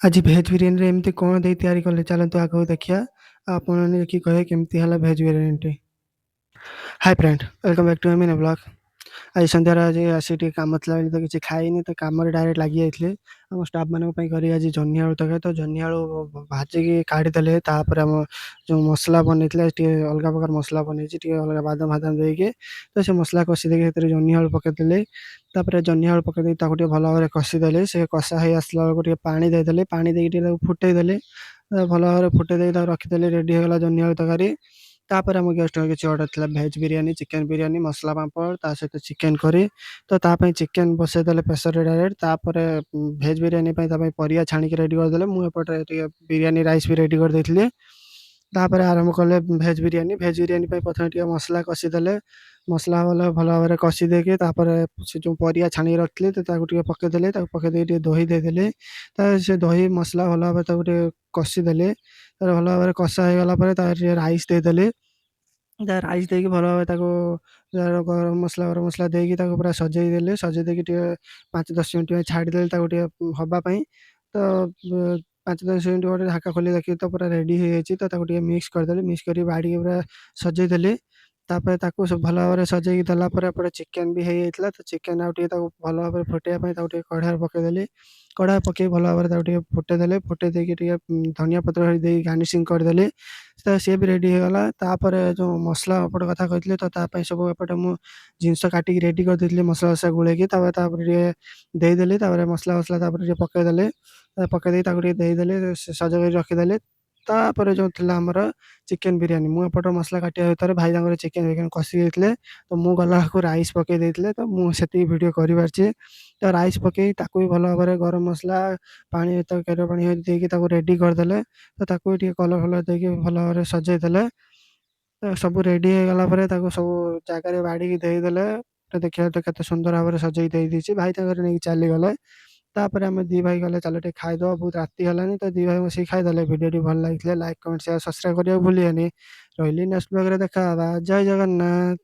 ଆଜି ଭେଜ୍ ବିରିୟାନୀରେ ଏମିତି କ'ଣ ଦେଇ ତିଆରି କଲେ, ଚାଲନ୍ତୁ ଆଗକୁ ଦେଖିବା। ଆଉ ଆପଣମାନେ ଦେଖିକି କହିବେ କେମିତି ହେଲା veg ବିରିୟାନୀଟି। Hi friend, welcome back to mini vlog. ଆଜି ସନ୍ଧ୍ୟାରେ ଆଜି ଆସି ଟିକେ କାମ ଥିଲା ବୋଲି ତ କିଛି ଖାଇନି, ତ କାମରେ ଡାଇରେକ୍ଟ ଲାଗିଯାଇଥିଲି। ଆମ ଷ୍ଟାଫ୍ମାନଙ୍କ ପାଇଁ କରି ଆଜି ଜହ୍ନି ଆଳୁ ତରକାରୀ। ତ ଜହ୍ନି ଆଳୁ ଭାଜିକି କାଢ଼ିଦେଲେ। ତାପରେ ଆମ ଯେଉଁ ମସଲା ବନେଇଥିଲେ, ଟିକେ ଅଲଗା ପ୍ରକାର ମସଲା ବନେଇଛି, ଟିକେ ଅଲଗା ବାଦାମ ଫାଦାମ ଦେଇକି। ତ ସେ ମସଲା କଷି ଦେଇକି ସେଥିରେ ଜହ୍ନି ଆଳୁ ପକାଇଦେଲେ। ତାପରେ ଜହ୍ନି ଆଳୁ ପକାଇ ଦେଇକି ତାକୁ ଟିକେ ଭଲ ଭାବରେ କଷିଦେଲେ। ସେ କଷା ହେଇ ଆସିଲା ବେଳକୁ ଟିକେ ପାଣି ଦେଇଦେଲେ। ପାଣି ଦେଇକି ଟିକେ ତାକୁ ଫୁଟେଇ ଦେଲେ। ଭଲ ଭାବରେ ଫୁଟେଇ ଦେଇକି ତାକୁ ରଖିଦେଲେ। ରେଡ଼ି ହେଇଗଲା ଜହ୍ନି ଆଳୁ ତରକାରୀ। ତାପରେ ଆମ ଗେଷ୍ଟଙ୍କ କିଛି ଅର୍ଡ଼ର ଥିଲା, ଭେଜ୍ ବିରିୟାନୀ, ଚିକେନ୍ ବିରିୟାନୀ, ମସଲା ପାମ୍ପଡ଼, ତା ସହିତ ଚିକେନ୍ କରି। ତ ତା ପାଇଁ ଚିକେନ୍ ବସେଇଦେଲେ ପ୍ରେସରରେ ଡାଇରେକ୍ଟ। ତାପରେ ଭେଜ୍ ବିରିୟାନୀ ପାଇଁ ତା ପାଇଁ ପରିବା ଛାଣିକି ରେଡ଼ି କରିଦେଲେ। ମୁଁ ଏପଟେ ଟିକେ ବିରିୟାନୀ ରାଇସ୍ ବି ରେଡ଼ି କରିଦେଇଥିଲି। ତାପରେ ଆରମ୍ଭ କଲେ ଭେଜ୍ ବିରିୟାନୀ। ଭେଜ୍ ବିରିୟାନୀ ପାଇଁ ପ୍ରଥମେ ଟିକେ ମସଲା କଷିଦେଲେ। ମସଲା ଭଲ ଭଲ ଭାବରେ କଷି ଦେଇକି ତାପରେ ସେ ଯେଉଁ ପରିବା ଛାଣିକି ରଖିଥିଲେ, ତ ତାକୁ ଟିକେ ପକେଇଦେଲେ। ତାକୁ ପକେଇ ଦେଇକି ଟିକେ ଦହି ଦେଇଦେଲେ। ତା ସେ ଦହି ମସଲା ଭଲ ଭାବରେ ତାକୁ ଟିକେ କଷିଦେଲେ। ତାପରେ ଭଲ ଭାବରେ କଷା ହେଇଗଲା ପରେ ତାପରେ ଟିକେ ରାଇସ୍ ଦେଇଦେଲେ। ତା ରାଇସ୍ ଦେଇକି ଭଲ ଭାବରେ ତାକୁ ଗରମ ମସଲା, ଗରମ ମସଲା ଦେଇକି ତାକୁ ପୁରା ସଜେଇ ଦେଲେ। ସଜେଇ ଦେଇକି ଟିକେ 5-10 ମିନିଟ୍ ପାଇଁ ଛାଡ଼ିଦେଲେ ତାକୁ ଟିକେ ହବା ପାଇଁ। ତ 5-10 ମିନିଟ୍ ପରେ ଢାଙ୍କା ଖୋଲି ଦେଖିକି ତ ପୁରା ରେଡ଼ି ହେଇଯାଇଛି। ତ ତାକୁ ଟିକେ ମିକ୍ସ କରିଦେଲେ। ମିକ୍ସ କରିକି ବାଢ଼ିକି ପୁରା ସଜେଇ ଦେଲେ। ତାପରେ ତାକୁ ସବୁ ଭଲ ଭାବରେ ସଜେଇକି ଦେଲା ପରେ ଏପଟେ ଚିକେନ୍ ବି ହେଇଯାଇଥିଲା। ତ ଚିକେନ୍ ଆଉ ଟିକେ ତାକୁ ଭଲ ଭାବରେ ଫୁଟେଇବା ପାଇଁ ତାକୁ ଟିକେ କଢ଼ାରେ ପକେଇଦେଲି। କଢ଼ାରେ ପକେଇ ଭଲ ଭାବରେ ତାକୁ ଟିକେ ଫୁଟେଇ ଦେଲେ। ଫୁଟେଇ ଦେଇକି ଟିକେ ଧନିଆ ପତ୍ର ଦେଇକି ଗାର୍ନିସିଂ କରିଦେଲି। ତ ସିଏ ବି ରେଡ଼ି ହେଇଗଲା। ତାପରେ ଯେଉଁ ମସଲା ଏପଟେ କଥା କହିଥିଲେ, ତ ତା ପାଇଁ ସବୁ ଏପଟେ ମୁଁ ଜିନିଷ କାଟିକି ରେଡ଼ି କରିଦେଇଥିଲି, ମସଲା ଫସଲା ଗୋଳେଇକି। ତାପରେ ତାପରେ ଟିକେ ଦେଇଦେଲି। ତାପରେ ମସଲା ଫସଲା ତାପରେ ଟିକେ ପକେଇଦେଲେ। ପକେଇ ଦେଇକି ତାକୁ ଟିକେ ଦେଇଦେଲେ, ସଜ କରି ରଖିଦେଲେ। ତାପରେ ଯେଉଁ ଥିଲା ଆମର ଚିକେନ୍ ବିରିୟାନୀ, ମୁଁ ଏପଟ ମସଲା କାଟିବା ଭିତରେ ଭାଇ ତାଙ୍କର ଚିକେନ୍ ଫିକେନ୍ କଷି ଦେଇଥିଲେ। ତ ମୁଁ ଗଲା ବେଳକୁ ରାଇସ୍ ପକେଇ ଦେଇଥିଲେ। ତ ମୁଁ ସେତିକି ଭିଡ଼ିଓ କରିପାରିଛି। ତ ରାଇସ୍ ପକେଇ ତାକୁ ବି ଭଲ ଭାବରେ ଗରମ ମସଲା ପାଣି, ତରକାରୀର ପାଣି ଦେଇକି ତାକୁ ରେଡ଼ି କରିଦେଲେ। ତ ତାକୁ ବି ଟିକେ କଲର୍ ଫଲର୍ ଦେଇକି ଭଲ ଭାବରେ ସଜେଇ ଦେଲେ। ତ ସବୁ ରେଡ଼ି ହେଇଗଲା ପରେ ତାକୁ ସବୁ ଜାଗାରେ ବାଢ଼ିକି ଦେଇଦେଲେ। ଦେଖିବାକୁ ତ କେତେ ସୁନ୍ଦର ଭାବରେ ସଜେଇକି ଦେଇଦେଇଛି। ଭାଇ ତାଙ୍କର ନେଇକି ଚାଲିଗଲେ। ତାପରେ ଆମେ ଦି ଭାଇ ଗଲେ, ଚାଲ ଟିକେ ଖାଇଦେବା, ବହୁତ ରାତି ହେଲାଣି। ତ ଦି ଭାଇ ବସିକି ଖାଇଦେଲେ। ଭିଡ଼ିଓଟି ଭଲ ଲାଗିଥିଲେ ଲାଇକ୍, କମେଣ୍ଟ, ସେୟାର, ସବସ୍କ୍ରାଇବ୍ କରିବାକୁ ଭୁଲିବେନି। ରହିଲି, ନେକ୍ସଟ ବ୍ଲଗ୍ରେ ଦେଖା ହେବା। ଜୟ ଜଗନ୍ନାଥ।